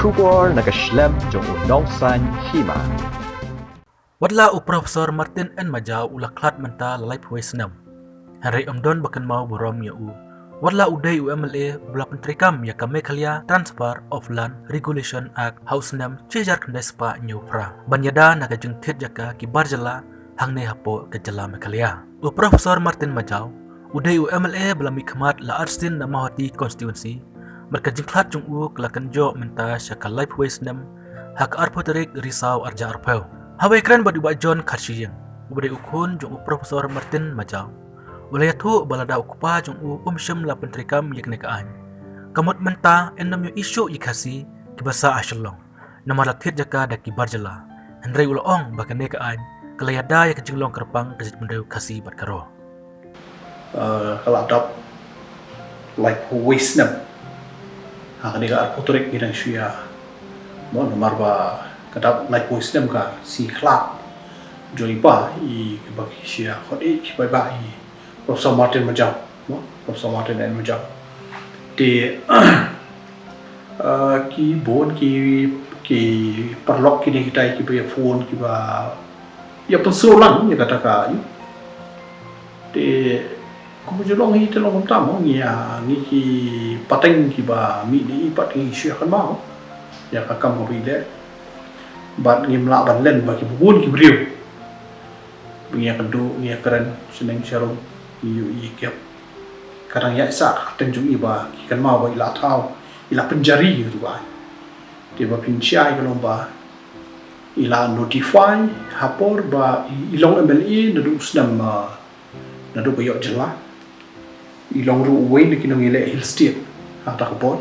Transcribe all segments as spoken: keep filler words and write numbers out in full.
Khubor na ka shlem jong u Nongsaiñ Hima. Watla u Professor Martin N Majaw u la khlad mynta la laiphew snem, hynrei ym don ba kynmaw burom ïa u. Watla u dei u M L A ba la pyntreikam ïa ka Meghalaya Transfer of Land Regulation Act ha u snem shi hajar khyndai spah hynñiew phra ban ïada na ka jingthied jaka ki bar jylla hangne hapoh ka jylla Meghalaya. U Professor Martin Majaw u dei u M L A ba la mihkhmat la arsien na Mawhati constituency, bad ka jingkhlad jong u ka la kynjoh mynta sha ka laiphew snem ha ka arphew tarik Risaw arhajar arphew. Haba ïakren bad u Bah John Kharshiing, uba dei u khun jong u Professor Martin Majaw, u la ïathuh ba lada u kpa jong u um shym la pyntreikam ïa kane ka aiñ, ka mut mynta yn nym ïohi shuh ïa ki Khasi kiba sah ha Shillong namar la thied jaka da ki bar jylla. Hynrei u la ong ba kane ka aiñ ka la ïada ïa ka jinglong kyrpang ka jaitbynriew Khasi bad Garo. Uh, ka la dap laiphew snem ha kane ka arphew tarik ngi dang shu ïa, mo, namar ba ka dap laiphew snem ka sngi khlad jong i pa i kaba ki shu ïa khot i ki paidbah i Professor Martin Majaw, mo, Professor Martin N Majaw. Te uh, ki bun ki, ki paralok kine kitai kiba ïa phone kiba ïa pynsngew lang ïa kata ka, ïa. Te kumba ju long hi te long kumta mo, ngi ïa, ngi ki pateng kiba mih ne i pat ngi shu ïa kynmaw ïa ka kam kaba i leh. Bad ngim lah ban len ba kiba bun ki briew ba ngi ïa kynduh, ngi ïa kren shaneng sharum, ngi ïohi ïa kiap. Ka dang ïaid sah ka kyrteng jong i ba ki kynmaw ba i la thaw, i la pynjari ïa katu ka aiñ. Te ba phin shai ka long ba i la notify ha por ba i, i long M L A naduh u snem, uh, naduh ba ïoh jylla. I long ruh uwei na ki nongïaleh Hill State ha kata ka por.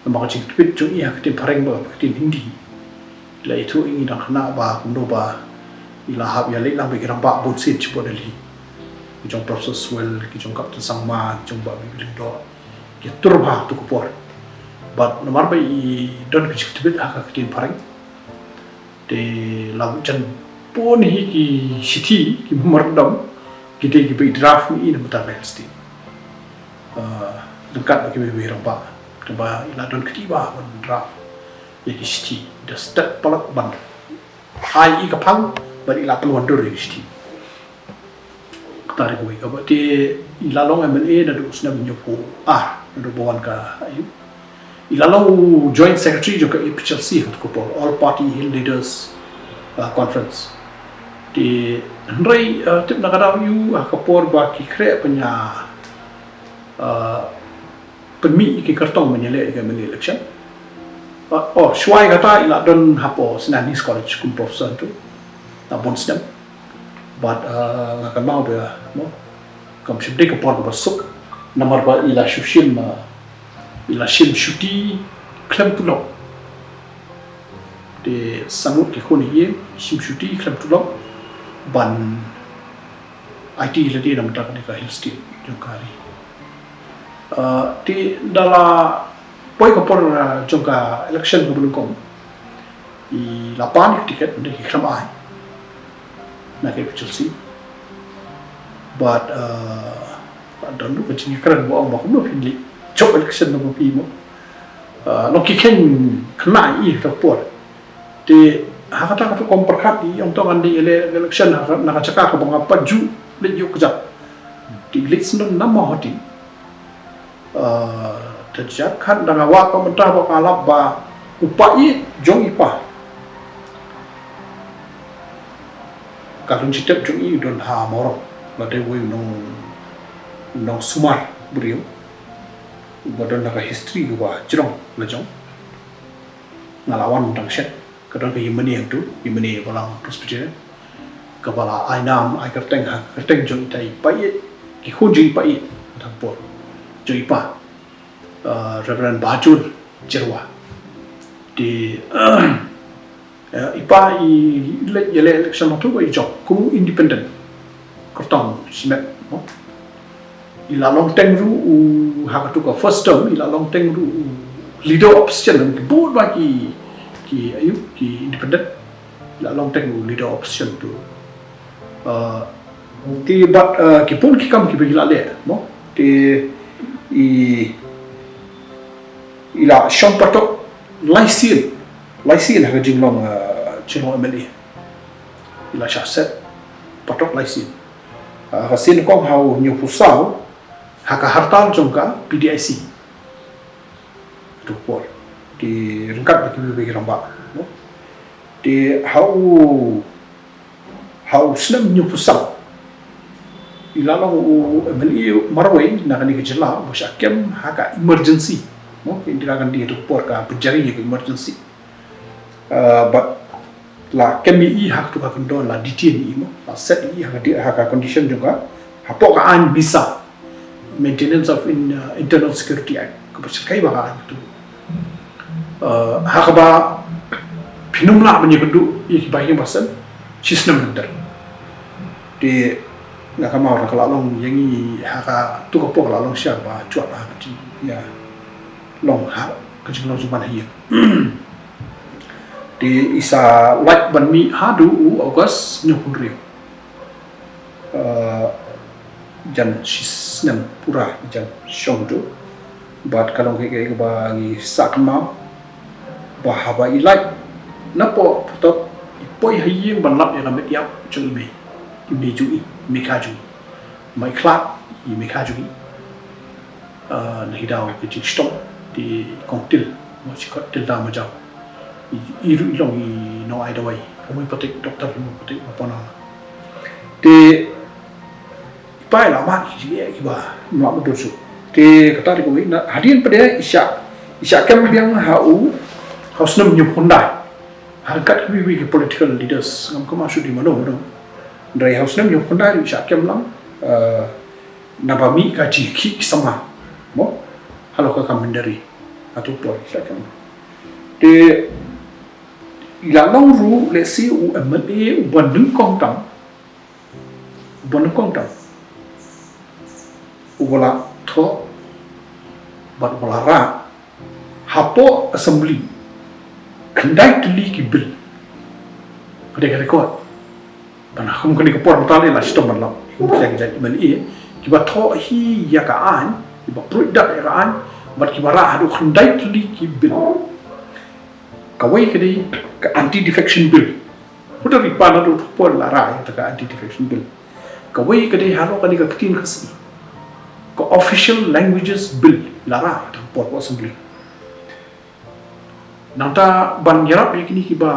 Namar ka jingtweet jong i ha ka ktien Phareng bad ka ktien Hindi, i la ïathuh ïa ngi dang khynnah ba kumno ba i la hap ïaleit lang bad ki rangbah bun sien shapoh Delhi, ki jong Professor Sewell, ki jong Captain Sangma, ki jong Bah B B Lyngdoh, ki tur bha ha katu ka por. Bad namar ba i don ka jingtweet ha ka ktien Phareng, te la jan bun hi ki shithi, ki memorandum, ki dei kiba i draft ma i na bynta ka Hill State. Uh, ryngkat bad kiwei kiwei rangbah, te ba i la don kti ba ban draft ïa ki shithi, da step palat ban ai i ka phang bad i la pynwandur ïa ki shithi. Kata dei kawei. Kaba te i la long M L A naduh u snem hynñiewphew ar, naduh ba wan ka, ïa, i la long u Joint Secretary jong ka A P H L C ha katu ka por, All Party Hill Leaders, uh, Conference. Te hynrei, uh, tip na ka daw ïa u ha ka por ba ki khreh ban ïa, uh, pynmih ïa ki kyrtong ban ïaleh ïa ka M L A election. Uh, oh, shuwa ïa kata i la don hapoh Saint Anthony's College kum professor tu na bun snem. Bad, uh, nga kynmaw ba, mo, kam shym dei ka por kaba suk, namar ba i la shu shim, uh, i la shim shuti khlem tulop. Te san ngut ki khun ïing, i shim shuti khlem tulop ban aiti lade na bynta kane ka Hill State jong ka ri. Uh, te da la poi ka por, uh, jong ka election kaba nyngkong, i la pan ïa ka ticket, hynrei ki khlem ai na ka A P H L C. Bad, uh, don ruh ka jingkren ba ong ba kumno phin leit jop election na ba phi mo. Uh, long ki kheiñ khynnah ïa i ha kata ka por. Te ha kata ka rukom pyrkhat i ong to ngan dei ïaleh election na ka, na ka jaka kaba nga pat ju leit ïuh kjat. Te i leit syndon na Mawhati. Uh, te jingkhat da nga wad ba mynta ba nga lap ba u paid jong i pa, ka lynti tep jong i u don ha Mawrong, la dei uwei u nong, u nongsumar briew uba don da ka history kaba jrong la jong. Nga la wan dang shet, ka don ka Yimne hangtu, Yimne Balang Presbyterian, kaba la ai nam ai kyrteng ha ka kyrteng jong itai i paid, ki khun jong i paid, ha ka por jong i pa, uh, Reverend Bahajur Jyrwa. Te, uh, i pa i leit ïaleh election hangtu ba i jop kum u independent, kyrtong shimet, no? I la long teng ruh u, ha katu ka first term, i la long teng ruh u leader opposition, ki bun ba ki, ki, ïa u, ki independent. I la long teng u leader opposition tu. Uh, te bad, uh, ki bun ki kam kiba i la leh, no? Te i, i la shong patok Lai sien, lai sien ha ka jinglong, ah, jinglong M L A. I la shah set, patok lai sien. Ah, ka sien kong ha u hynñiewphew saw, ha ka hartal jong ka P D I C. Hato por. Te ryngkat bad kiwei kiwei ki rangbah, no? Te ha u Ha u snem hynñiewphew saw, i la long u M L A marwei na kane ka jylla uba shah kem ha ka emergency, no? Ka Indira Gandhi hato por ka pynjari ïa ka emergency. Ah, bad la kem ïa i ha kato ka kyndon, la detain ïa i, mo, la set ïa i ha ka di-, ha ka condition jong ka, hapoh ka aiñ MISA, Maintenance of in, uh, Internal Security Act, kaba shyrkhei bha ka aiñ tu. Uh, ha kaba phin ym lah ban ïakynduh ïa kiba ïing ba sem shisnem lynter. Te nga kynmaw ba ka la long ïa ngi ha kato ka por, ka la long shisha ba jot ha ka jing, ïa, long ha ka jinglong jingman ha ïing. Te i sa lait ban mih haduh u August hynñiewphew hynriew. Uh, jan shisnem pura, jan shong tu. Bad ka long kaei kaei kaba ngi sah kynmaw ba haba i lait napoh patok, i poi ha ïing ban lap ïa ka met ïap jong i mei, i mei jong i, i mei ka jong i. Namar i khlad i mei ka jong i. Ah, na hi daw ka jingshitom, te i kong Til, mo, shi khot Tilda Majau. I, i ruh i long i nongai dawai homeopathic, doctor homeopathic, mo, pona. Te i pa i la mad ki jingeh kiba ym lah ban dur shuh. Te kata te kawei, na hadien pat de i shah, i shah kem biang ha u, ha u snem hynñiewphew khyndai. Ha ryngkat kiwei kiwei ki political leaders, ngam kynmaw shuh dei mano mano. Hynrei ha u snem hynñiewphew khyndai ruh i shah kem lang, eh, naba mih ka jingkhih ki samla, mo, halor ka kam mynder ri. Hato por i shah kem lang. Te i la long ruh lehse u M L A uba nyngkong tam, uba nyngkong tam, uba la thoh bad uba la rah hapoh Assembly khyndai tylli ki bill. Ka dei ka record. Ban ha kum kane ka por mynta lei la shitom ban lap. Kum kita kita M L A kiba thoh hi ïa ka aiñ, kiba pruid dak ïa ka aiñ, bad kiba rah haduh khyndai tylli ki bill. Kawei ka dei ka Anti Defection Bill. Huda ri pa naduh tu por la rah ïa ka Anti Defection Bill. Kawei ka dei halor kane ka ktien Khasi, ka Official Languages Bill, la rah ïa ka por Assembly. Nangta ban ïarap ïa kine kiba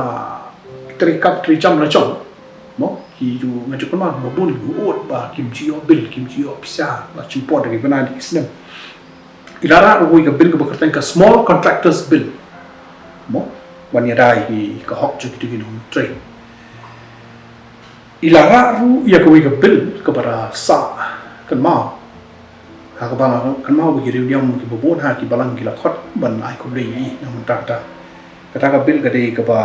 trei kap trei jam la jong, mo, ki ju, nga ju kynmaw kiba bun kiba ud ba kim ju ïoh bill, kim ju ïoh pisa ba jingpot da kiba na di ki snem. I la rah ruh kawei ka bill kaba kyrteng ka Small Contractors Bill, mo, ban ïada ïa ki, ka hok jong kito ki nongtrei. I la rah ruh ïa kawei ka bill kaba ra sah kynmaw, ha kaba nga kynmaw ba ki riewniam kiba bun ha ki balang ki la khot ban ai khublei ïa i na mynta kata. Kata ka bill ka dei kaba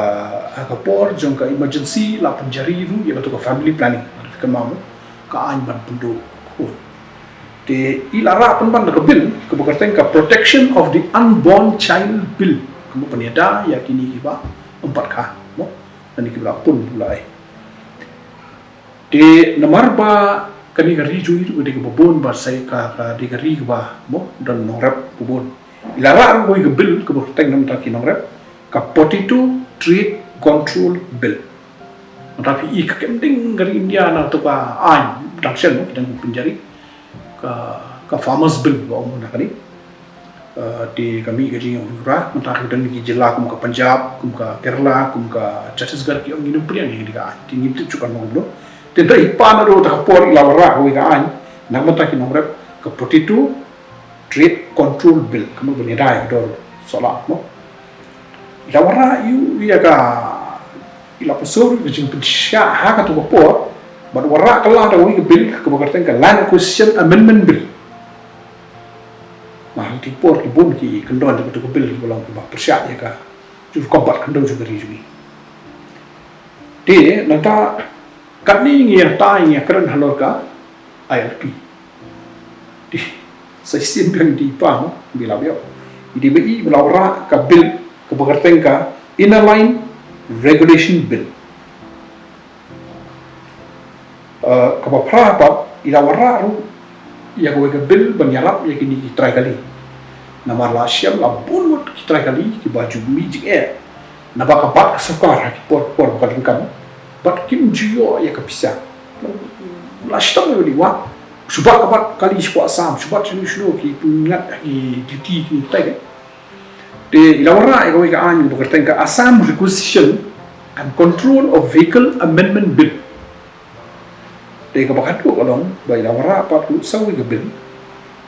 ha ka por jong ka emergency la pynjari ruh ïa kato ka family planning. Kynmaw mo, ka aiñ ban pynduh khun. Te i la rah pynban da ka bill kaba kyrteng ka Protection of the Unborn Child Bill, kaba pynïada ïa kine kiba ym pat kha, mo, lane kiba la pun, kiba la ei. Te namar ba kane ka ri jong ngi ruh ka dei kaba bun bad sa ka, ka dei ka ri kaba, mo, don nongrep ba bun. I la rah ruh kawei ka bill kaba kyrteng na bynta ki nongrep, ka Potato Trade Control Bill. Mynta phi i ka kem ding ka ri India na kato ka aiñ, dang shen, mo, ki dang pynjari. Ka, ka Farmers Bill ba ong na kane. Eh, te ka mih ka jingïahuh hura, mynta ka dang ki jylla kum ka Punjab, kum ka Kerala, kum ka Chhattisgarh, ki ong ngin ym pdiang ïa kane ka aiñ. Te ngim tip shuh kan long kumno. Te hynrei hi pa naduh ta ka por i la wanrah kawei ka aiñ na ka bynta ki nongrep, ka Potato Trade Control Bill, kaba ban ïada ïa ka dor sohlah, mo. I la wanrah ïa u, ïa ka, i la pynsur ka jingpynshah ha kato ka por, bad wanrah kylla da kawei ka bill kaba kyrteng ka Land Acquisition Amendment Bill. Nah, ha kito ki por ki bun ki kyndon jong kato ka bill kiba long kiba pyrshah ïa ka jingkwah bad khyndew jong ka ri jong ngi. Te nangta katne ngi ïa tai ngi ïa kren halor ka I L P. Te sa shisien biang i dei i pa, mo, i dei i la biang. I dei i ba i ba la wanrah ka bill kaba kyrteng ka Inner Line Regulation Bill. Eh, kaba phra pat, i la wanrah ruh ïa kawei ka bill ban ïarap ïa kine ki trai kali. Namar la shem la bun ngut ki trai kali kiba ju mih jingeh naba ka bat ka sorkar ha ki por ki por ba ka donkam, bad kim ju ïoh ïa ka pisa. La shitom ïa kali, wa shu bat ka bat kali sha Assam, shu bat shano shano, ki pynïaid ha ki duty kine kitai. Te i la wanrah ïa kawei ka aiñ ba kyrteng ka Assam Requisition and Control of Vehicle Amendment Bill. Te kaba khatduh ka long ba i la wanrah pat ruh sa kawei ka bill,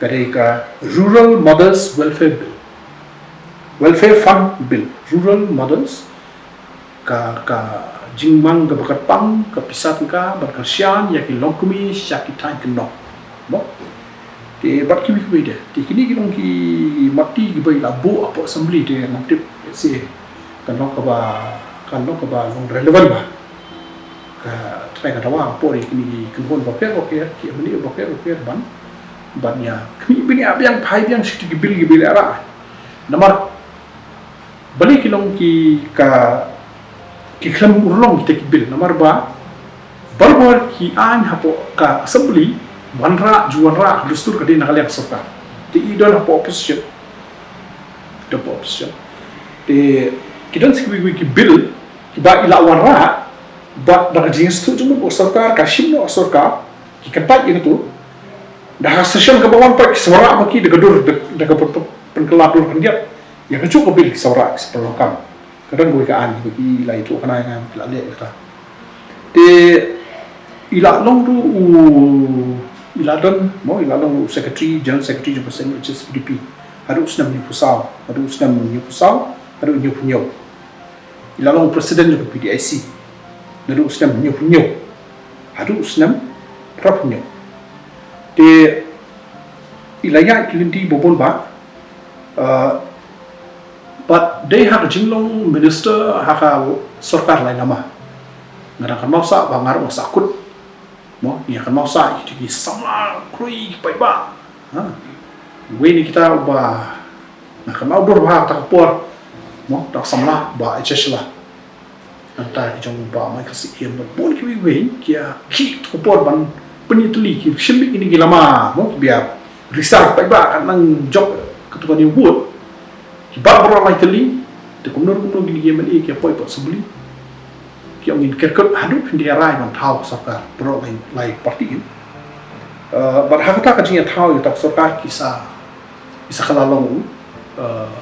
ka dei ka Rural Mothers Welfare Bill, Welfare Fund Bill, Rural Mothers, ka, ka jingmang kaba kyrpang ka pisa tyngka ban kyrshan ïa ki longkmie sha ki thaiñ kyndong. Mo? Te bad kiwei kiwei de. Te kine ki long ki mapti kiba i la buh hapoh assembly, te ngam tip se kan long kaba, kan long kaba long relevant ba ka trai ka dawa hapoh ri kine ki kynhun bapher bapher, ki MLA bapher bapher ban, ban ïa khmih biang, ïa biang, phai biang shi ki bill kiba i la rah. Namar balei ki long ki ka, ki khlem urlong kita ki bill, namar ba barabor ki aiñ hapoh ka assembly, wanrah ju wanrah, ka dustur ka dei na ka liang sorkar. Te i don hapoh opposition. Don hapoh opposition. Te ki don sa kiwei kiwei ki bill kiba i la wanrah, bad da ka jingsngewthuh jingmut ka sorkar, ka shim noh ka sorkar, ki kyntait ïa katu. Da ha session kaba wan pat ki sa wanrah ma ki da ka dur, da, da ka pyn-, pyn-, pynkylla dur khyndiat. Ïa kajuh ka bill ki sa wanrah, ki sa pynlong kam. Ka don kawei ka aiñ ba ki la ïathuhkhana ïa nga, ki la leh ïa kata. Te i la long ruh u, i la don, mo, i la long u secretary, general secretary jong ka seng HSPDP haduh u snem hynñiewphew saw, haduh u snem hynñiewphew saw, haduh hynñiewphew hynñiew. I la long president jong ka PDIC naduh u snem hynñiewphew hynñiew haduh u snem phra phew hynñiew. Te i la ïaid ki lynti ba bun bah, uh, bad dei ha ka jinglong minister ha ka sorkar lai lama. Nga dang kynmaw sah ba nga ruh nga sahkut. Mo, nga kynmaw sah ïa kito ki samla khrui ki paidbah. Ha. Wei na kita ba nga kynmaw dur bha ha kata ka por. Mo, da ka samla Bah H H Shylla. Nangta ki jong Bah Michael Syiem, bad bun kiwei kiwei ki ïa khih ha kata ka por ban pynïatylli, ki shim beit kine ki lama, mo, kiba ïa risa paidbah, ka nang jop kato kane ka vote. Ki bat baroh lai tylli. Te kumno kumno kine ki MLA ki ïa poi hapoh assembly, ki ong ngin kerkut haduh phin da rai ban thaw ka sorkar, baroh lai, lai party kin. Uh, bad ha kata ka jingïathaw ïa kata ka sorkar ki sa, ki sa kylla long u, uh,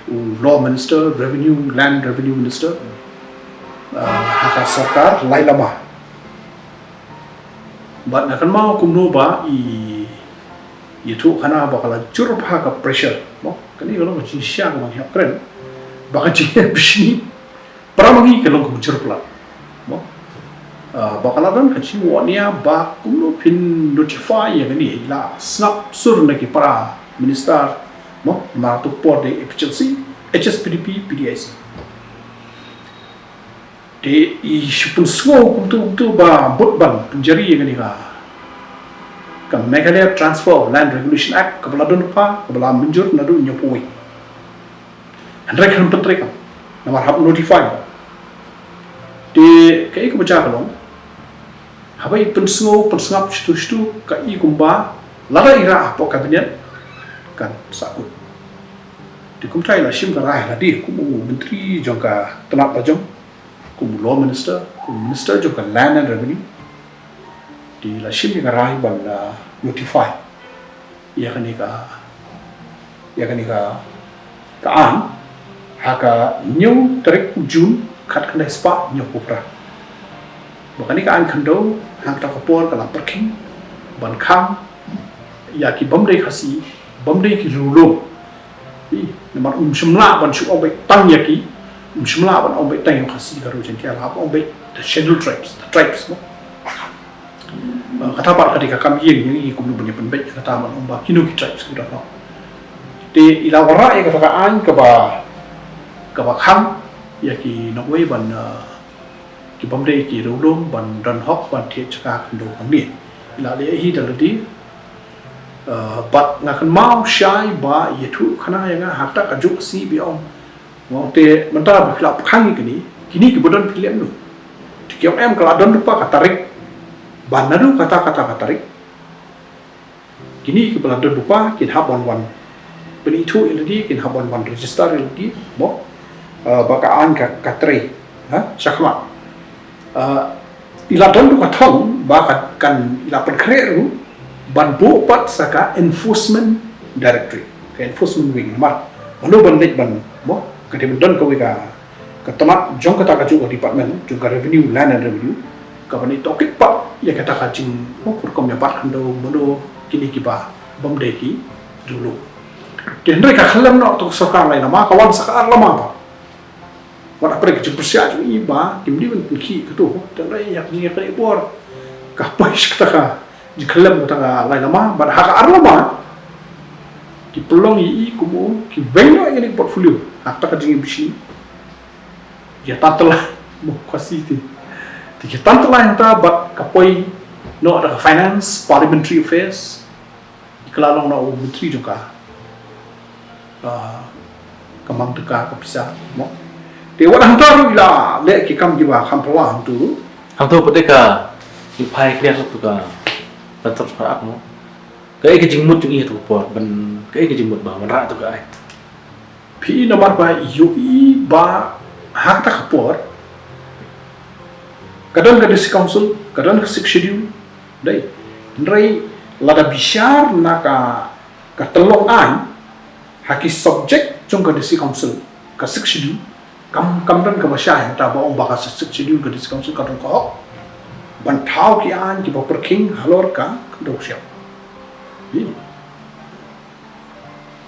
u law minister, revenue, land revenue minister, uh, ha ka sorkar lai lama. Bad nga kynmaw kumno ba i, i ïathuhkhana ba ka la jur bha ka pressure. Mo, kane ka long ka jingshisha kaba ngi hap kren. Ba ka jingeh bishni para ma ngi ka long kaba jur palat. Mo. Ah, ba ka la don ka jingwan ïa ba kumno phin notify ïa kane, i la sngap sur na ki para minister. Mo, namar tu por de APHLC, HSPDP, PDIC. Te i shu pynsngew kumtu kumtu ba bud ban pynjari ïa kane ka, ka Meghalaya Transfer of Land Regulation Act, kaba la don lypa, kaba la mynjur naduh hynñiewphew wei. Hynrei khlem pyntreikam namar hap notify. Te kaei kaba jia ka long, haba i pynsngew pynsngap shatu shatu, ka i kumba lada i rah hapoh cabinet kan sahkut. Te kumta i la shim ka rai lade kum u myntri jong ka tnat lajong, kum u law minister, kum u minister jong ka land and revenue. Te i la shim ïa ka rai ban, ah, notify ïa kane ka, ïa kane ka, ka aiñ ha ka hynñiew tarik u June khatkhyndai spah hynñiewphew phra. Ba kane ka aiñ khyndew ha kata ka por ka la pyrkhing ban khang ïa ki bym dei Khasi, bym dei ki riewlum. Ih, namar um shym lah ban shu ong beit tang ïa ki, um shym lah ban ong beit tang ïa u Khasi, Garo, Jaiñtia, hap ong beit the Scheduled Tribes, the tribes, mo. Ah, kata pat ka dei ka kam ïing ïa ngi kumno ban ïa pynbeit ïa kata ban ong ba kino ki tribes ki don, mo. Te i la wanrah ïa kata ka aiñ kaba, kaba khang ïa ki nongwei ban, ah, ki bym dei ki riewlum ban don hok ban thied jaka khyndew hangne. I la leh hi da lade, uh, bad nga kynmaw shai ba i ïathuhkhana ïa nga ha kata kajuh ka sngi ba i ong, nga ong te mynta ba phi la khang ïa kine, kine kiba don phi leh kumno? Te ki ong em, ka la don lypa ka tarik, ba naduh kata kata ka tarik kine kiba la don lypa kin hap ban wan Pynithuh ïa lade, kin hap ban ban register ïa lade, mo. Ah, ba ka aiñ ka, ka trei, ha, shakhmat. Ah, i la don ruh ka thong ba ka, kan, i la pynkhreh ruh ban buh pat sa ka Enforcement Directorate, ka Enforcement Wing, namar mano ban leit ban, mo, ka dei ban don kawei ka, ka tnat jong kata kajuh ka department, jong ka Revenue, Land and Revenue, ka ban ïa tohkit pat ïa kata ka jing, mo, ka rukom ïa bat khyndew, mano kine kiba bym dei ki riewlum. Te hynrei ka khyllem noh to ka sorkar lai lama, ka wan sa ka ar lama pat. Wat hapdeng ka jingpyrshah jong i ba kim dei ban pynkhih kato, te hynrei ïa ka jingïakynduh bor ka poi sha kata ka jingkhyllem kata ka lai lama, bad ha ka ar lama ki pynlong ïa i kum u, ki weng noh ïa kane ka portfolio ha kata ka jingïabishni. Ïa tantala mo, Khasi te. Te ki tantala hangta bad ka poi noh da ka Finance, Parliamentary Affairs, ka la long na u Myntri jong ka, ah, ka mang tyngka ka pisa, mo. Te wat hangta ruh i la leh ki kam kiba kham phylla hangtu ruh. Hangtu pat de ka, i phai clear tu ka, ban transfer ak, mo. Kaei ka jingmut jong i ha tu ka por, ban, kaei ka jingmut ba wanrah tu ka aiñ? Phi, namar ba ïohi ba ha kata ka por ka don ka District Council, ka don ka Sixth Schedule, dei. Hynrei lada bishar na ka, ka tyllong aiñ ha ki subject jong ka District Council, ka Sixth Schedule, kam, kam don kaba shai hangta ba ong ba ka Sixth Schedule, ka District Council ka don ka hok ban thaw ki aiñ kiba pyrkhing halor ka khyndew shyiap. Hi.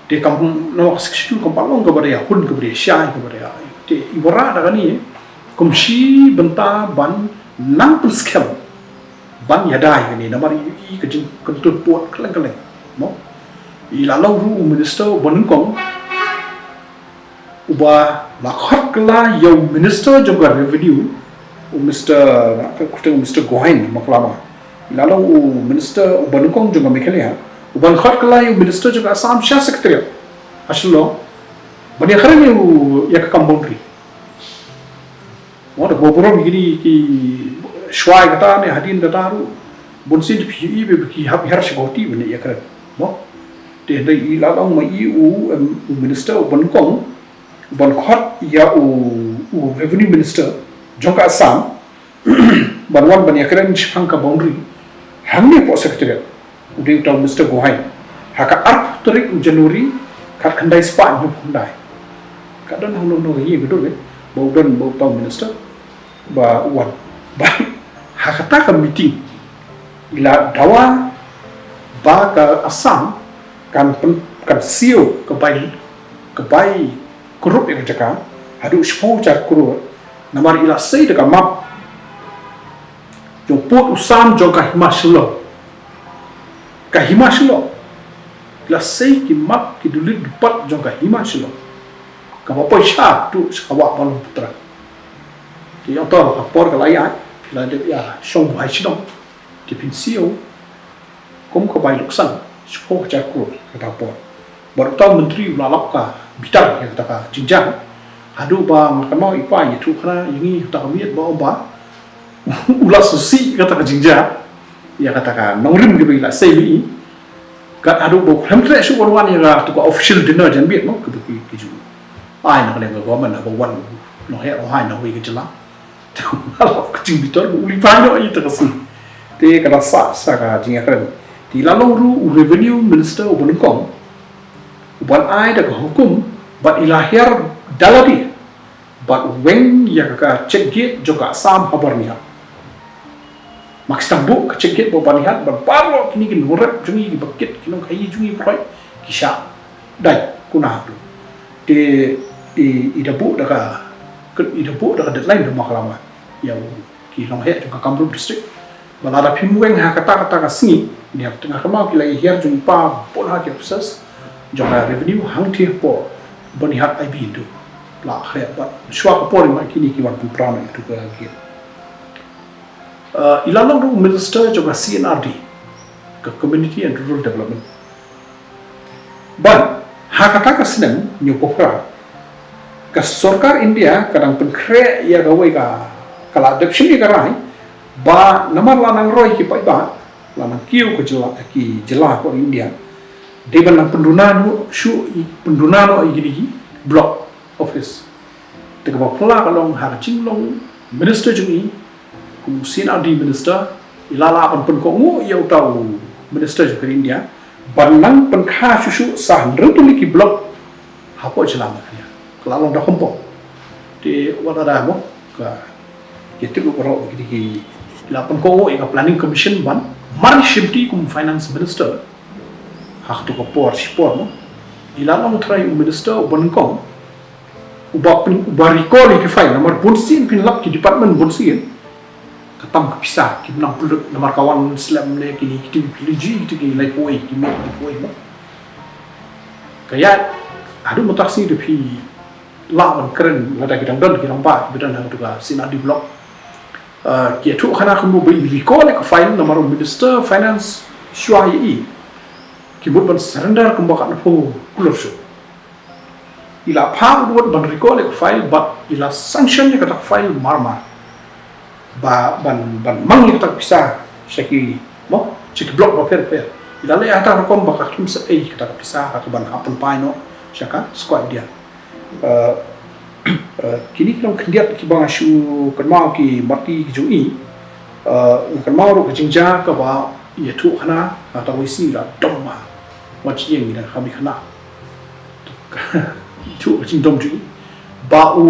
Te kam, namar ka Sixth Schedule kam pat long kaba dei hun, kaba dei shai, kaba dei. Te i wanrah da kane kum shi bynta ban nang pynskhem ban ïada ïa kane, namar i, i ka jingkyntu pud kylleng kylleng, mo. I la long ruh u minister uba nyngkong uba la khot kylla ïa u minister jong ka Revenue, u Mister, nga kyrteng u Mister Gohain, ma khlama. La long u minister uba nyngkong jong ka Meghalaya uban khot kylla ïa u minister jong ka Assam sha Secretariat ha Shillong ban ïakren ïa u, ïa ka kam boundary. Mo, da ba burom ïa kine ki, shwa ïa kata ne hadien kata ruh, bun sien te phi ïohi ba ki hap hiar sha Guwahati ban ïakren, mo. Te hynrei i la long ma i u, em, u minister uba nyngkong uban khot ïa u, u Revenue Minister jong ka Assam ban wan ban ïakren shaphang ka boundary hangne hapoh Secretariat. U dei uta u Mister Gohain. Ha ka arphew tarik u January, khatkhyndai spah hynñiewphew khyndai. Ka don hangno hangno ka ïing ka dur, eh, ba u don, ba uta u minister ba u wan. Ba ha kata ka meeting i la dawa ba ka Assam kan pyn-, kan siew ka bai, ka bai kurup ïa ka jaka haduh shiphew hajar klur, namar i la sei da ka map jong pud u sam jong ka hima Shillong. Ka hima Shillong. I la sei ki map, ki dulit dupat jong ka hima Shillong, kaba poi sha tu sha ka wah Brahmaputra. Te ïa uta ka por ka la ïaid, phi la dep ïa shong buhai shnong, te phin siew kum ka bai luksang shiphew hajar klur kata ka por. Bad uta u myntri u la lap ka bitar ïa kata ka jingjia, haduh ba nga kynmaw i pa i ïathuh khana ïa ngi ha kata ka miet ba ong ba u la sngewsih ïa kata ka jingjia, ïa kata ka nongrim kaba i la sei ïa i. Kat haduh ba u khlem treh shuh ban wan ïa katu ka official dinner janmiet, mo, kaba ki, ki ju ai na ka liang ka government, haba wan u nongheh ronghai na kawei ka jylla. Te u la lap ka jingbitar ba u leit phai noh ïa kata ka sngi. Te ka la sah sa ka jingïakren. Te i la long ruh u Revenue Minister uba nyngkong uban ai da ka hukum bad i la hiar da lade bad weng ïa ka check gate jong ka Assam ha Byrnihat. Ma ki sdang buh ka check gate ha Byrnihat, bad baroh kine ki nongrep jong ngi, kiba kit, ki nongkhaïi jong ngi baroh ki shah dait kuna haduh. Te i, i da buh da ka, i da buh da ka deadline da ma khlama ïa u, ki nongheh jong ka Kamrup District. Ba lada phim weng ha kata kata ka sngi, ne hap tang ha ka ma ki la hiar jong i pa bun ha ki officers jong ka Revenue hangtei hapoh Byrnihat I B tu. La khreh bad shuwa ka por ma kine ki wan pynpra na itu ka gate. Uh, i la long ruh u minister jong ka C and R D, ka Community and Rural Development. Bad ha kata ka snem hynñiewphew phra, ka sorkar India ka dang pynkhreh ïa kawei ka, ka la dep shim ïa ka rai ba namar la nang roi ki paidbah, la nang kiew ka jylla, ki jylla hapoh India, Dei ban nang pynduna noh shuh, i pynduna noh ïa kine ki block office. Te kaba phylla ka long ha ka jinglong minister jong i, kum u C and R D minister, i la lah ban pynkohnguh ïa uta u minister jong ka India ban nang pynkha shuh shuh sa hynriew tylli ki block hapoh jylla Meghalaya. Ka la long da kham pop. Te wat la da mo ka, ïa tip ruh baroh kine ki, i la pynkohnguh ïa ka planning commission ban mar shimti kum finance minister ha kato ka por shipor mo. I la long trai u minister uba nyngkong uba pyn, uba recall ïa ki file namar bun sien phin lap ki department bun sien. Ka tam ka pisa kim nang pynlut namar ka wan slem ne kine kito ki phi la ju ïohi kito ki laiphew wei, ki miet laiphew wei mo. Ka ïa haduh mynta ka sngi te phi lah ban kren lada ki dang don ki rangbah kiba don ha kato ka C and R D block. Ah, ki ïathuh khana kumno ba i recall ïa ka file namar u minister finance shuwa ïa i ki mut ban surrender kumba katno phew klur shuh. I la phah u dud ban recall ïa ka file bad i la sanction ïa kata ka file mar mar. Ba ban, ban mang ïa kata ka pisa sha ki mo, sha ki block bapher bapher. I la leh ïa kata ka rukom ba ka khlem sa ei kata ka pisa ha kaban hap pynpaw noh sha ka Squad India. Eh, eh, kine ki long khyndiat kiba nga shu kynmaw ki marti ki jong i. Eh, nga kynmaw ruh ka jingjia kaba ïathuh khana ha kata ka wei sngi la dom ma. Wat ïeng ïa ka mi khana. Ïathuh ka jingdom jong i ba u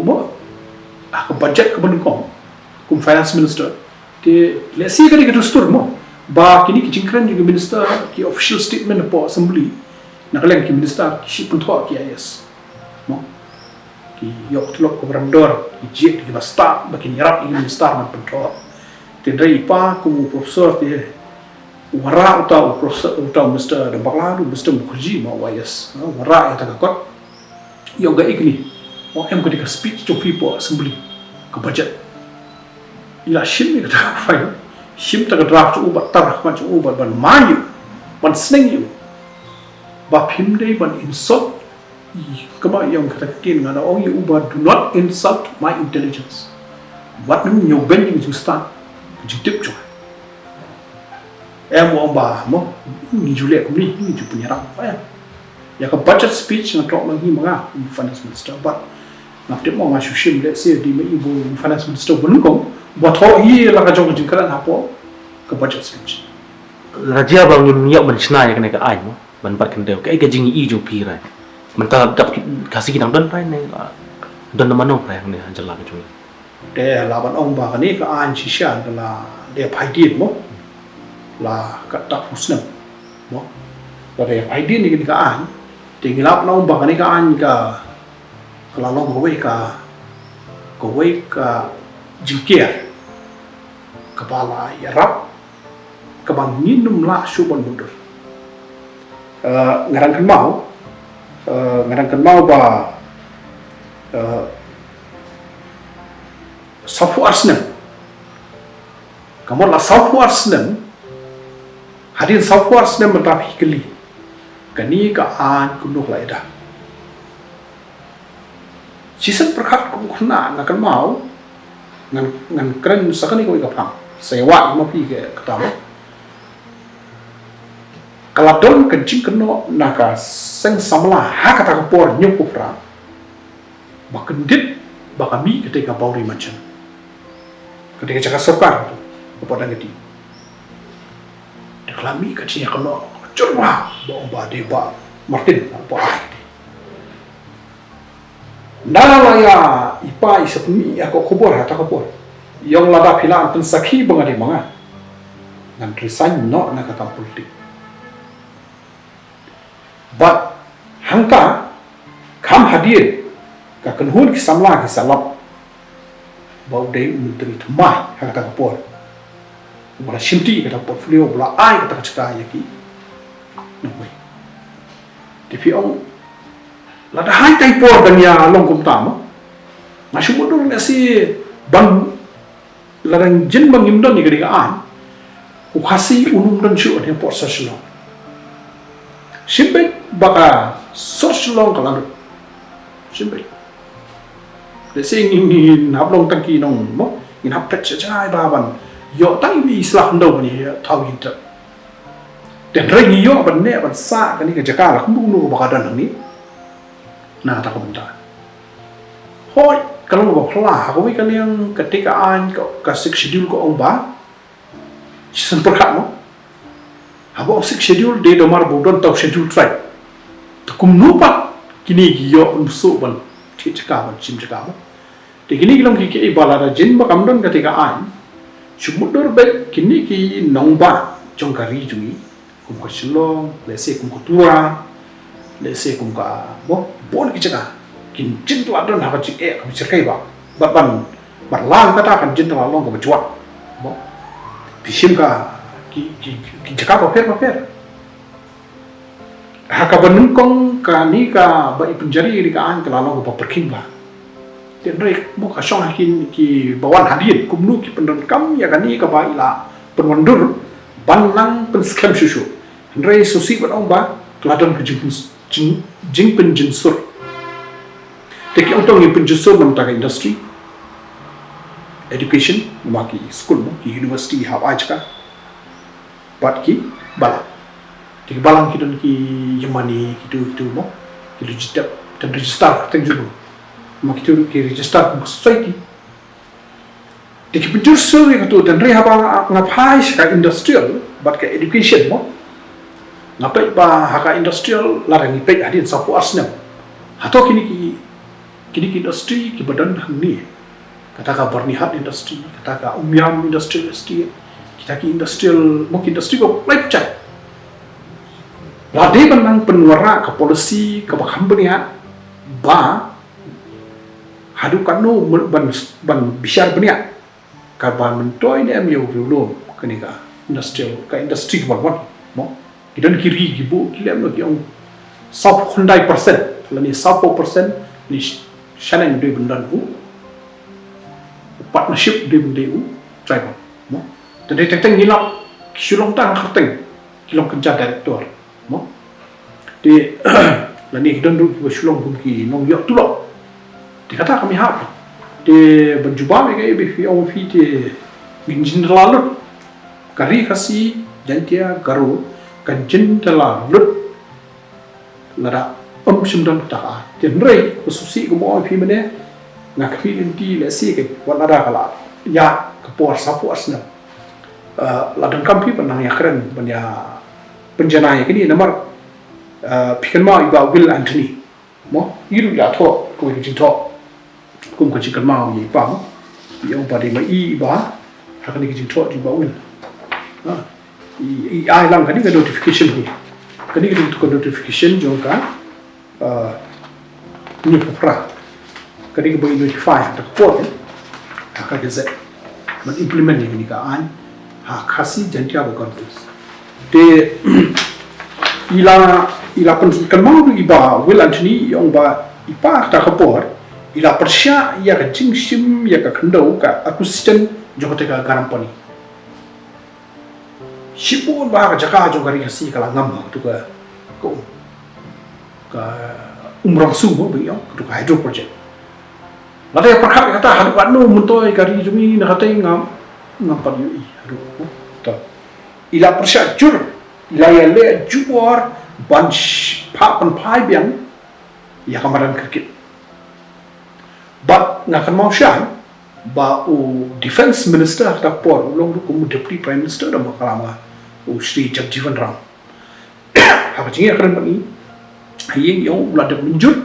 mo ha ka budget kaba nyngkong kum finance minister. Te lehse ka dei ka dustur mo ba kine ki jingkren jong ki minister, ki official statement hapoh assembly na ka liang ki minister ki shu pynthoh ki I A S. Mo, ki ïoh ka tulop kaba rem dor, ki jied kiba stad ba kin ïarap ïa ki minister ban pynthoh. Te hynrei i pa kum u professor te wanrah uta u professor, uta u Mister Dambakla, u Mister Mukherjee mo, u I A S, wanrah ïa kata ka kot. Ïa u ga i kine, u em ka dei ka speech jong phi hapoh assembly, ka budget. I la shim ïa kata ka file, shim kata ka draft jong u bad tar ha khmat jong u bad ban mai ïa u, ban sneng ïa u ba phim dei ban insult. I kynmaw ïa kata ka ktien, nga da ong ïa u ba do not insult my intelligence. Wat nym ñiewbeiñ ïa ka jingstad, ka jingtip jong nga. Em, u ong ba mo, ngi ju leh kumne, ngi ju pynïarap. Em, ïa ka budget speech nga thoh ma ngi ma nga, u finance minister, bad nga tip mo nga shu shim lehse dei ma i u finance minister ba nyngkong ba thoh ïa la ka jong ka jingkren hapoh ka budget speech. La jia ba ngim ïoh ban shna ïa kane ka aiñ mo, ban bat khyndew, kaei ka jingïohi jong phi, Rai? Mynta dap ki, Khasi ki dang don, Rai, ne la don na mano, Rai, hangne ha jylla ka jong ngi? Te lah ban ong ba kane ka aiñ shisha ka la dei phaidien mo, la katto katne snem mo, la dei phaidien ïa kane ka aiñ. Te ngi lah ban ong ba kane ka aiñ ka, ka la long kawei ka, kawei ka jingker kaba la ïarap, kaba ngin ym lah shuh ban mutdur. Eh, nga dang kynmaw, eh, nga dang kynmaw ba, eh, sawphew ar snem. Ka mut la sawphew ar snem, hadien sawphew ar snem mynta phi kylli, kane ka aiñ kumno ka la ïada. Shisien pyrkhat kum u khynnah nga kynmaw, ngan, ngan kren sa kane kawei ka phang. Sa ïa wad ma phi kata mo. Ka la don ka jingkynnoh na ka seng samla ha kata ka por hynñiewphew phra ba kyndit ba ka mih katei ka Boundary Mansion. Katei ka jaka sorkar tu, ka pdeng kati. Te ka la mih ka jingïakynnoh jur bha ba ong ba dei Bah Martin ba ai kati. Nda la ïa i pa i sa pynmih ïa ka khubor ha kata ka por. Ïa ong lada phi lah ban pynsakhi ba nga dei ma nga, ngan resign noh na ka kam politik. Bad hangta kham hadien ka kynhun ki samla ki sa lap ba u dei u myntri thymmai ha kata ka por. Ba la shimti kata ka portfolio, ba la ai kata ka jaka ïa ki nongwei. Te phi ong lada ha kata ka por dang ïa long kumta mo, nga shu mutdur lehse ban, lada jin ba ngim don ïa ka dei ka aiñ, u Khasi un ym don shuh ha pdeng sor Shillong. Shim beit ba ka sor Shillong ka la lut. Shim beit. Lehse ngin, ngin hap long tang ki nong mo, ngin hap peit sha jngai ba ban ïoh tang iwei i sla khyndew ban ïa thaw ïa trep. Te hynrei ngi ïoh ban neh ban sah kane ka jaka la kumno kumno ba ka don hangne. Na kata ka bynta, hooid, ka long kaba phylla ha kawei ka liang, kata ka aiñ ka, ka Sixth Schedule ka ong ba shisien pyrkhat, mo. Haba ong Sixth Schedule, dei namar ba u don tang Schedule Tribe. Te kumno pat kine ki ïoh ban bsut ban thied jaka, ban shim jaka, mo. Te kine ki long ki, ki, ba lada jin ba kam don kata ka aiñ, shu mutdur beit kine ki nongbah jong ka ri jong ngi, kum ka Shillong, lehse kum ka Tura, lehse kum ka, mo, bun ki jaka, kin jin la don ha ka jingeh kaba shyrkhei bha. Bad ban, ban lang kata kan jin la long kaba jwat, mo. Phi shim ka, ki, ki, ki jaka bapher bapher. Ha kaba nyngkong kane kaba i pynjari ïa kane ka aiñ ka la long kaba pyrkhing bha. Te hynrei, mo, ka shong ha ki, kiba wan hadien, kumno ki pyndonkam ïa kane kaba i la pynwandur ban nang pynskhem shuh shuh. Hynrei sngewsih ban ong ba ka la don ka jingpyn-, jing, jingpynjynsur. Te ki ong to ngin pynjynsur na ka bynta ka industry, education, namar ki skul, mo, ki university hap ai jaka. Bad ki balang. Te ki balang ki don ki ïing mane, kitu, kitu, mo. Ki register, ki register kyrteng jong ki. Mo, kitu ki register kum ka society. Te ki pynjynsur ïa katu, te hynrei haba nga phai sha ka industrial bad ka education, mo. Nga peit ba ha ka industrial, lada ngi peit hadien sawphew ar snem, hato kine ki, kine ki industry kiba don hangne, kata ka Byrnihat Industry, kata ka Umiam Industrial Estate, kita ki industrial, mo, ki industry ba lai pyrshah. La dei ban nang pynwanrah ka policy kaba kham bniah ba haduh katno ban, ban bishar bniah, kaba myntoi ne em ïa u riewlum, kane ka industrial, ka industry kaba wan, mo. Ki don ki ri ki buh, ki leh, mo, ki ong sawphew khyndai percent lane sawphew percent ne sh-, shaneng dei ban don u partnership, dei ban dei u tribal, mo. Te dei teng teng ngi lap ki shu long tang kyrteng, ki long kynja director, mo. Te lane ki don ruh kiba shu long kum ki nongïoh tulop. Te kata kam ïahap. Te ban jubab ïa kaei ba phi ong, phi, te ngin jin da la lut. Ka Ri Khasi Jaiñtia Garo kan jin da la lut lada ym shym don kata ka. Te hynrei, ka sngewsih, kumba ong phi mynne, nga khmih lynti lehse ka, wat lada ka la ïaid ka por sawphew ar snem. Ah, la donkam phi ban nang ïakren, ban ïa pynjanai ïa kine, namar, ah, phi kynmaw ïa i Bah Will Anthony, mo, i ruh i la thoh kawei ka jingthoh kum ka jingkynmaw ïa i Pa, mo. I ong ba dei ma i i Bah ha kane ka jingthoh jong i Bah Will. Ah, i, i ai lang kane ka notification hi. Kane ka dei ka notification jong ka, ah, Hynñiewphew phra. Ka dei kaba i notify ha kata ka por, eh, ha ka gazette. Ban implement ïa kane ka aiñ ha Khasi Jaiñtia Background Hills. Te i la, i la pynkynmaw ruh i Bah Will Anthony, i ong ba i Pa ha kata ka por i la pyrshah ïa ka jingshim ïa ka khyndew, ka acquisition jong kata ka Garampani. Shibun bha ka jaka jong ka Ri Khasi ka la ngam ha katu ka, ka um, ka Umrangso, mo, ba ngi ong, katu ka hydro project. Lada ïa pyrkhat ïa kata, haduh katno myntoi ka ri jong ngi na katei, ngam, ngam pat ïohi haduh, mo. To, i la pyrshah jur, i la ïaleh jubor ban sh-, phah pynphai biang ïa ka madan cricket. Bad nga kynmaw shai ba u Defence Minister ha kata ka por, u long ruh kum u Deputy Prime Minister, da ba ka lam nga, u Shri Jagjeevan Ram. Ha ka jingïakren bad ngi ha ïing, i ong u la dep mynjur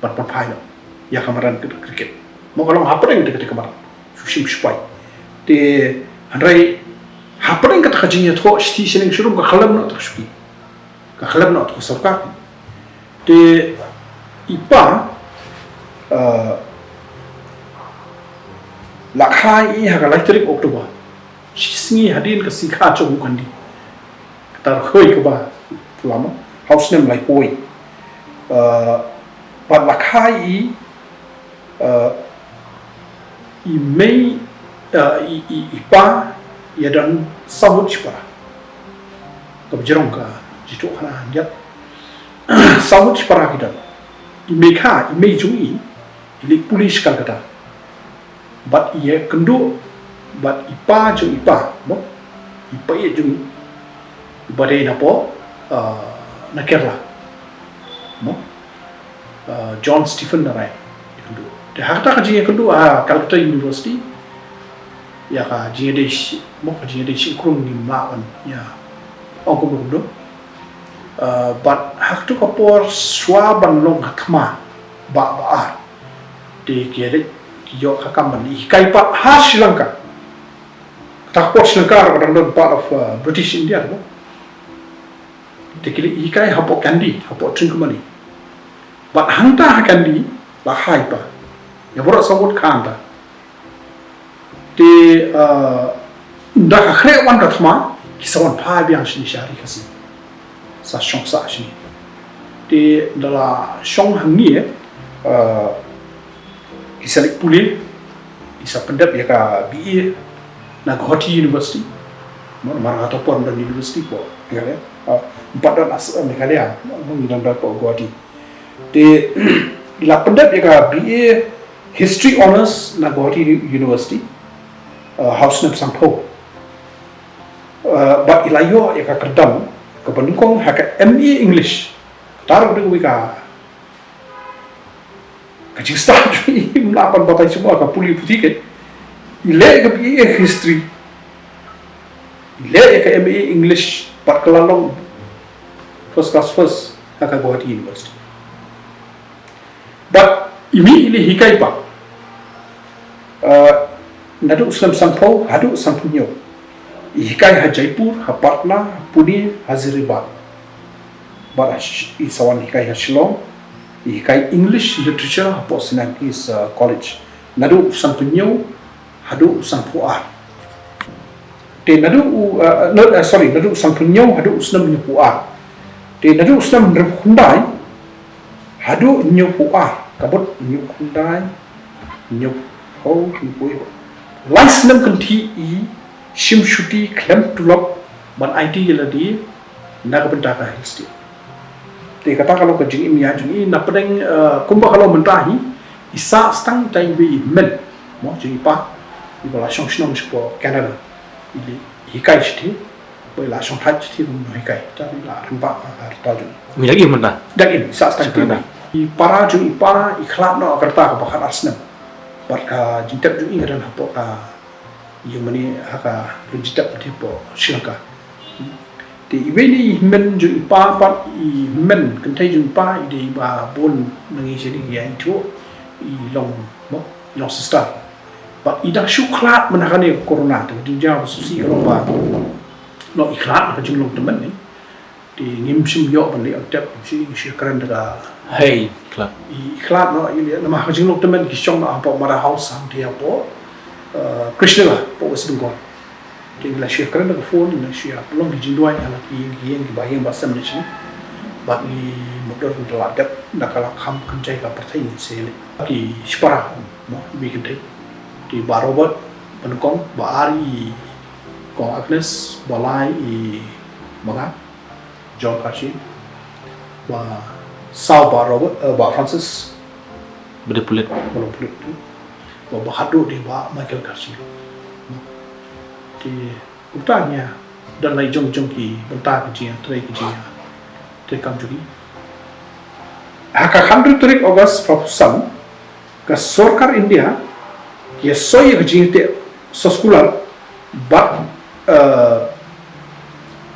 ban pynphai noh ïa ka madan kri-, cricket. Mo, ka long hapdeng kata ka madan, shu shim shupai. Te hynrei hapdeng kata ka jingïathoh, shithi shaneng sharum ka khlem noh kata ka shuki. Ka khlem noh kata ka sorkar. Te i Pa, eh, la kha ïa i ha ka lai tarik October, shisngi hadien ka sngi kha jong u Gandhi. Kata ruh kawei kaba pura, mo, ha u snem laiphew. Eh, bad la kha ïa i, eh, i mei, eh, i, i, i Pa ïa don saw ngut shipara. Kaba jrong ka jingthoh khana hanjat. Saw ngut shipara ki don. I mei kha, i mei jong i, i leit pule sha Calcutta. Bad i ïakynduh bad i Pa jong i Pa, mo, i Pa ïeit jong i, Ba dei na pdeng, uh, na Kerala. Mo? Uh, John Stephen Narayan. Ïakynduh. Te ha kata ka jingïakynduh ha Calcutta University, ïa ka jingïadei shi, mo, ka jingïadei shi krung ngim lah ban ïa ong kumno kumno. Uh, bad ha kata ka por shuwa ban long ka thma ba, ba ar. Te ki ïa leit ki ïoh ka kam ban hikai pat ha Sri Lanka. Kata ka por Sri Lanka ruh ka dang don part of, uh, British India, mo. Te ki leit hikai hapoh Kandy, hapoh Trincomalee. Bad hangta ha Kandy la kha i pa. Ïa baroh sa mut kha hangta. Te, uh, ynda ka khreh wan ka thma, ki sa wan phai biang shane sha Ri Khasi. Sa shong sah shane. Te ynda la shong hangne, eh, uh, ki sa leit pule, ki sa pyndep ïa ka B A na Gauhati University. Mo, namar ha kata ka por ym don university hapoh Meghalaya. Uh, ym pat don as, uh, Meghalaya, mo, ngi dang don hapoh Gauhati. Te la pyndep ïa ka B A History Honours na Gauhati Uni-, University, uh, ha u snem sanphew. Uh, bad i la ïoh ïa ka kyrdan kaba nyngkong ha ka M A English. Kata ruh ka dei kawei ka, ka jingstad jong i, ym lah ban batai shuh, ka pule puthi ka. I leh ïa ka B A History. I leh ïa ka M A English bad ka la long first class first ha ka Gauhati University. Bad i mih i leit hikai pat. Uh, naduh u snem sanphew haduh sanphew hynñiew. I hikai ha Jaipur, ha Patna, ha Pune, ha Hyderabad. Bad ha Sh-, i sa wan hikai ha Shillong. I hikai English Literature hapoh Saint Agnes, uh, College. Naduh u sanphew hynñiew haduh u sanphew ar. Te naduh u, uh, no, uh, sorry, naduh u sanphew hynñiew haduh u snem hynñiewphew ar. Te naduh u snem hynriewphew khyndai haduh hynñiewphew ar. Ka mut hynñiewphew khyndai, hynñiewphew, hynñiewphew. Lai snem kynthih i shim shuti khlem tulop ban aiti ïa lade na ka bynta ka Hill State. Te kata ka long ka jingim ïa jong i, na pdeng, eh, kumba ka long mynta hi, i sah tang itai iwei i hynmen, mo, jong i pa, iba la shong shnong shapoh Canada. I leit hikai shathie, ba i la shong thait shathie ban nonghikai. Te i la rangbah ka rta jong i. Ym dang im mynta. Dang im, i sah tang itai iwei. I para jong i pa i khlad noh ka rta kaba khatar snem. Bad ka jingtep jong i ka don hapoh ka ïing mane ha ka lynti tep hapoh Sri Lanka. Te iwei na i hynmen jong i pa pat, i hynmen kynthei jong i pa i dei iba bun na ngi shane ngi ïa ithuh, i long, mo, i long sister. Bad i dang shu khlad mynta kane ka corona te, ka jingjia ba shisha ka long ba, no, i khlad na ka jinglong tymmen ne. Te ngim shym ïoh ban leh ïa u tep, ngim shym, ngim shym kren da ka. Hei, khlad. I khlad noh, i leh namar ha ka jinglong tymmen ki shong noh hapoh Mother House hangtei hapoh, eh, Krishna, hapoh West Bengal. Te ngi la shu kren da ka phone, ngi la shu pynlong ki jingduwai ha la ki ïing ki ïing kiba ïeng ba sem ne shi. Bad ngi mutdur ngi la dep da ka la kham kynjai ka pyrthei ngi sa leit. Ki shipara, mo, iwei kynthei. Te Bah Robert, ba nyngkong, ba ar i Kong Agnes, ba lai i Manga. John Kharshi, ba saw Bah Robert, eh, Bah Francis. Ba dei pulit. Ba long pulit tu. Ba, ba khadduh dei Bah Michael Kharshi. Te kumta ngi ïa don la i jong jong ki bynta ki jingïatrei ki jingïatreikam jong ki. Ha ka khathynriew tarik August phra phew san, ka sorkar India ki ïa soi ïa ka jingïateh soskular bad, eh,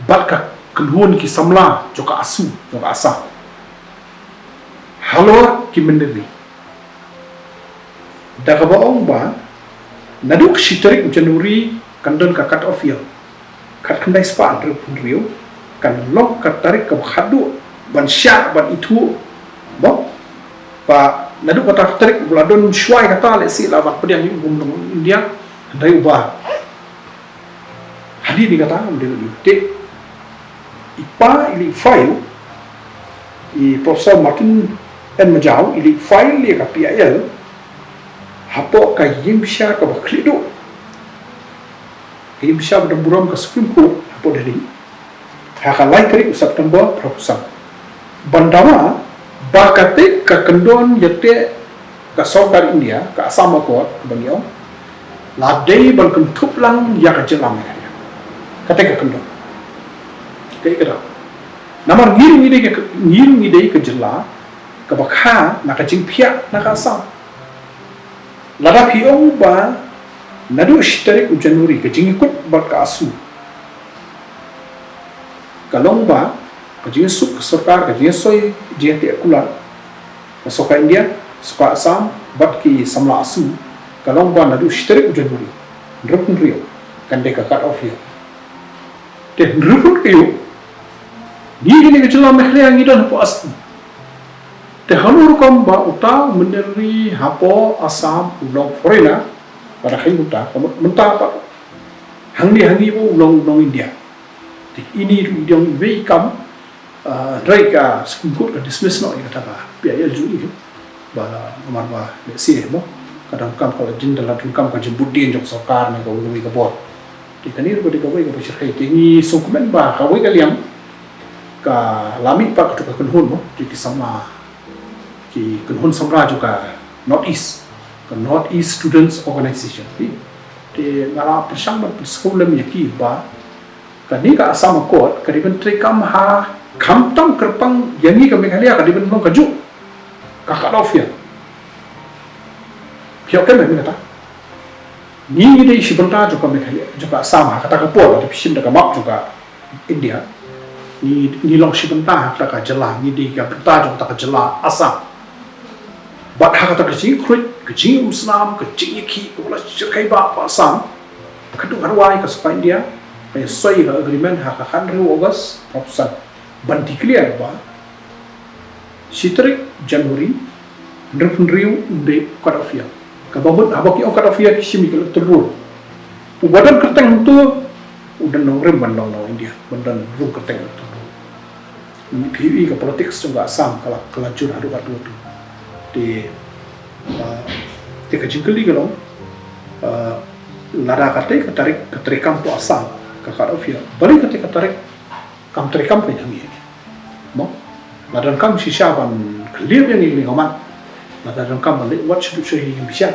bad ka kynhun ki samla jong ka ASU, jong ka ASHA, halor ki mynder ri. Da kaba ong ba naduh ka shi tarik January kan don ka cut off year. Khatkhyndai spah hynriewphew hynriew kan long ka tarik kaba khadduh ban shah ban ithuh. Mo, ba naduh kata ka tarik ba la don shuwa ïa kata, lehse la wan pdiang ïa u Gumnong India, hynrei uba hadien ïa kata ym dei ban ïoh. Te i pa i leit file, i Professor Martin N Majaw i leit file ïa ka P I L hapoh ka ïing bishar kaba khlieh duh, ka ïing bishar ba don burom, ka Supreme Court hapoh Delhi, ha ka lai tarik u September phra phew san, ban dawa ba katei ka kyndon ïateh ka sorkar India, ka Assam Accord kaba ngi ong, la dei ban kynthup lang ïa ka jylla Meghalaya. Katei ka kyndon. Dei ka dang. Namar ngi ruh ngi dei ka, ngi ruh ngi dei ka jylla kaba kha na ka jingphiah na ka Assam. Lada phi ong ba naduh shi tarik u January ka jingïakut bad ka AASU ka long ba ka jingïasuk ka sorkar, ka jingïasoi, jingïateh kular ka sorkar India, sorkar Assam bad ki samla AASU, ka long ba naduh shi tarik u January hynriewphew hynriew kan dei ka cut off year. Te hynriewphew ka ïoh, ngi kine ka jylla Meghalaya ngi don hapoh Assam. Te hano rukom ba uta u mynder ri hapoh Assam u long foreigner, ba da kheiñ uta, ka mynta pat hangne ha ngi u long, u long India. Te ine ruh i dang iwei i kam, ah, hynrei ka Supreme Court ka dismiss noh ïa kata ka P I L jong i, ba namar ba lehse mo ka donkam, ka la jin, da la donkam ka jingbuddien jong sorkar ne kawei kawei ka bor. Te kane ruh ka dei kawei kaba shyrkhei. Te ngi sngewkmen ba kawei ka liang ka la mih pat katto ka kynhun mo, te ki samla, ki kynhun samla jong ka North East, ka North East Students Organization. Te, te nga la pyrshang ban pynsngew lem ïa ki ba kane ka Assam Accord ka dei ban treikam ha, khamtam kyrpang ïa ngi ka Meghalaya, ka dei ban long kajuh ka cut off year. Phi ïoh kem em kata? Ngi, ngi dei shi bynta jong ka Meghalaya, jong ka Assam ha kata ka por, lada phi shim da ka map jong ka India. Ngi, ngi long shi bynta ha kata ka jylla, ngi dei ka bynta jong kata ka jylla Assam. Bad ha kata ka jingkhruit, ka jingumsnam, ka jingïakhih kaba la shyrkhei bha hapoh Assam, ka duk ha rwai ka sorkar India ka ïasoi ka agreement ha ka khathynriew August, arphew san, ban declare ba shi tarik January hynriewphew hynriew un dei cut off year. Kaba mut haba ki ong cut off year ki shim ïa ka electoral roll. Uba don kyrteng hangto u don nongrim ban long nong India, ban don rum kyrteng electoral roll. Phi ïohi ka politics jong ka Assam ka la, ka la jur haduh katto katto. Te, ah, te ka jingkylli ka long, ah, lada katei ka tarik ka treikam hapoh Assam ka cut off year, balei katei ka tarik kam treikam ka jong ngi? Mo? La donkam shisha ban kylli ïa ngi kane ka mat. Lada donkam ban leit wad shaduh sha ïing bishar.